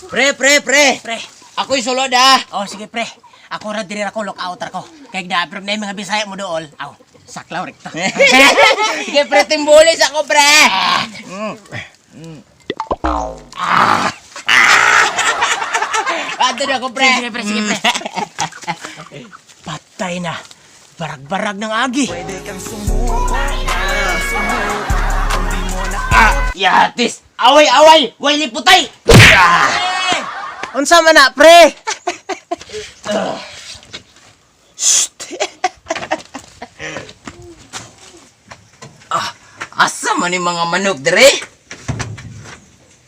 Pre, pre, pre. Pre. Ako'y sulod ah. Oh, sige pre. Ako ra diri ako lookout ra ko. Kay gdaprog na yung mga Bisaya mo dool. Aw, saklaw rekta. Sige pre, timbulis ako pre. Ah. Ato na ako pre. Sige pre, sige pre. Patay na. Barag-barag ng agi. Ah, yatis. Away, away. Way liputay. Ah. Unsa man na pre? Asa man ni mga manok dire?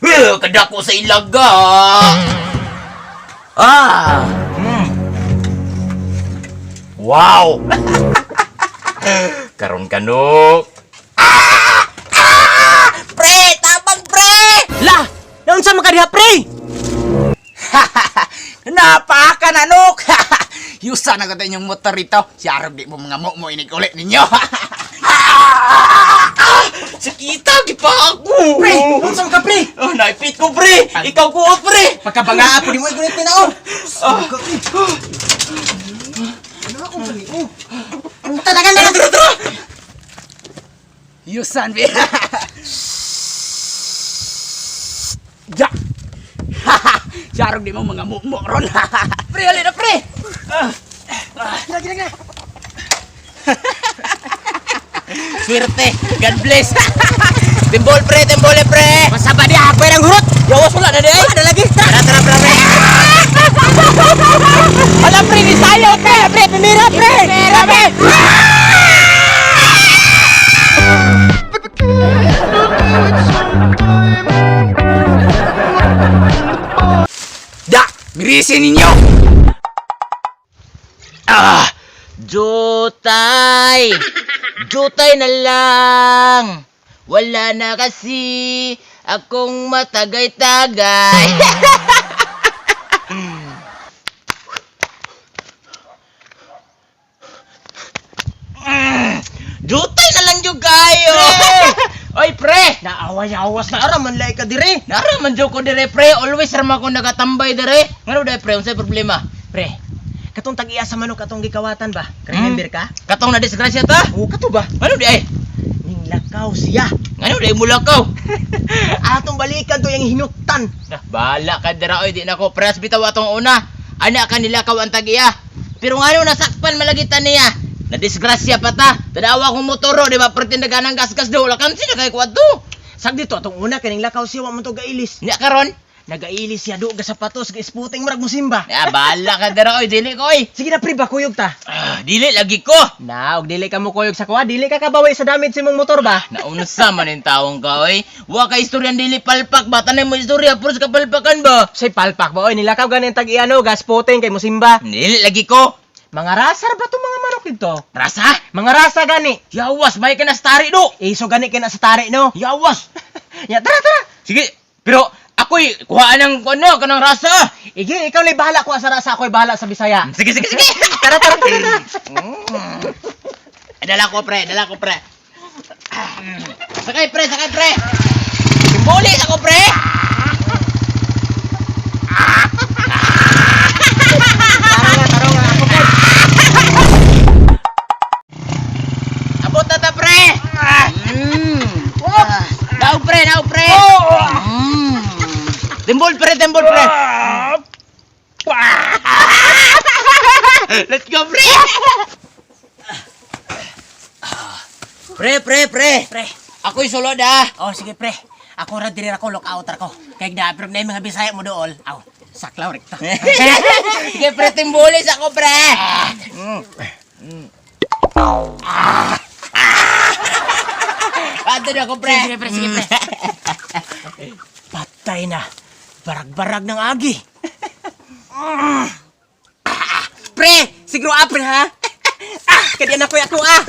Eh, kadako sa ilaga. Ah. Wow. Karon kanok. Ah! Ah! Pre, tabang pre. La, naunsa man ka diha pre? Napaka na nok. Yusa na ko inyong motor rito. Si Arog di mo mga mo mo inig ulit ninyo. Sakita gi pa ako. Pre, unsa man ka pre? Oh, naipit ko pre. Ikaw ko pre. Pagkabangaa po di mo igunit na oh. Talaga na. Tara, tara. Yusan bi. Ja. Si Arog di mo mga mo mo ron. Pre, halina pre. Gina, gina, gina. Swerte. God bless. Timbol pre, timbol pre. Masaba di ako ang hurot. Yawas wala na di ay. Ada lagi. Tara, tara, tara, pre. Wala pre, ni sayo pre, pre, pimira pre. Pimira pre. Da, mirisi ninyo. Ah, jutay. Jutay na lang. Wala na kasi akong matagay-tagay. Jutay na lang jud kayo. Oy, pre. Naaway-awas na ara man lay ka dire. Nara man jud ko dire pre, always ra man ko nagatambay dire. Ngano day pre, unsay problema? Pre, katong tag-iya sa manok atong gikawatan ba? Remember ka? Katong na disgrasya ta? Oo, kato ba? Ngano di ay? Ning lakaw siya. Ngano di mulakaw? Atong balikan to yung hinuktan. Nah, bahala ka dira oy, di na ko press bitaw atong una. Ana ka nilakaw ang tagiya. Pero ngano nasakpan malagitan niya? Na disgrasya pa ta. Tanawa kong motoro, di ba pretend na ganang gasgas do. Wala kan sila kay kwadto. Sag dito atong una kaning lakaw siya wa man to gailis. Nya karon. Nagailis siya do ga sapatos ga isputing murag musimba. Ya bahala ka dira oy, dili ko oy. Sige na pre ba kuyog ta. Ah, dili lagi ko. Na, og dili ka mo kuyog sa kuha, dili ka kabawi sa damage sa imong motor ba? Naunsa man yung taong ka oy. Wa ka istorya dili palpak ba tanay mo istorya puros ka palpakan ba? Say palpak ba oy nilakaw ganin tag iano gas puting kay musimba. Dili lagi ko. Mga rasar ba tong mga manok dito? Rasa? Mga rasa gani. Yawas, may ka na sa tari do. Iso gani kay na sa tari no. Yawas. Ya tara tara. Sige, pero ako'y kuhaan ng ano, kanang rasa. Ige, ikaw na bahala ko sa rasa, ako'y bahala sa Bisaya. Sige, sige, sige. Tara tara tara. Tara. Dala ko pre, dala ko pre. Sakay pre, sakay pre. Simbolis ako pre. Tara nga, tara nga ako pre. Abot na ta pre. Mm. Daog pre, daog pre. Mm. Timbol pre, timbol pre. Let's go pre. Pre, pre, pre. Pre. Ako'y sulod ah. Oh, sige pre. Ako ra diri ako lookout ra ko. Kay gdaprog na yung mga Bisaya mo dool. Aw, saklaw rekta. Sige pre, timbolis ako pre. Ato na ako pre. Sige pre, sige pre. Patay na. Barag-barag ng agi. Pre, siguro pre ha. Ah, kadi na ko ako ah.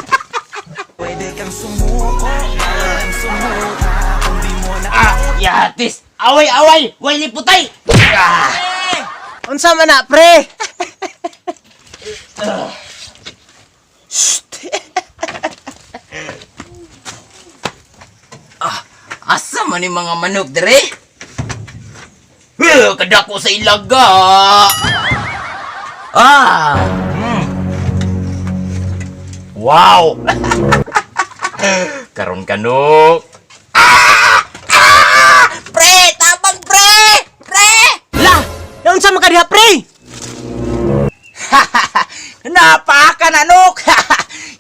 Ah, yatis. Away, away. Way liputay. Ah. Unsa man na pre? Ah, asa man ni mga manok dire? Grabe, kadako sa ilaga. Ah. Wow. Karon kanok. Pre, tabang pre! Pre! La, naunsa man ka diha pre? Napaka na nuk!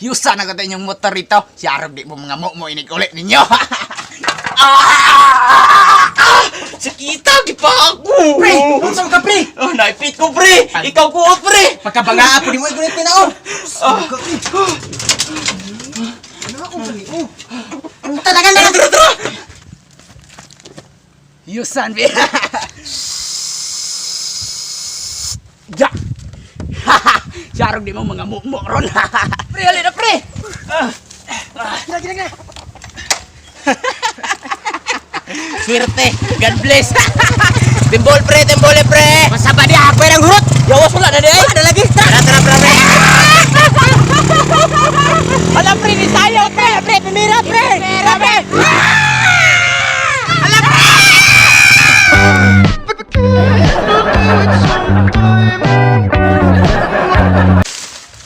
Yusa na ko inyong motor rito. Si Arog di mo mga mo inig ulit ninyo. Ah! Ah! Sakita, gipa ako. Pre, naunsa man ka pre? Oh, naipit ko, pre. Ikaw ko, pre. Pagkabangaa po nimo igunit ni nao. Talaga na. Tara, tara. Yusan, be. Ja! Si Arog di mo mga mo ron. Pre, halina, pre. Gina, gina, gina. Swerte. God bless. Timbol, pre. Timbol, pre. Masaba diha ako ang hurot. Yawas, wala na di ay. Wala lagi. Tara, tara, pre, pre. Wala pre ni sayo pre, pre pimira pre. Pimira pre.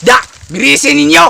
Da! Mirisin ninyo!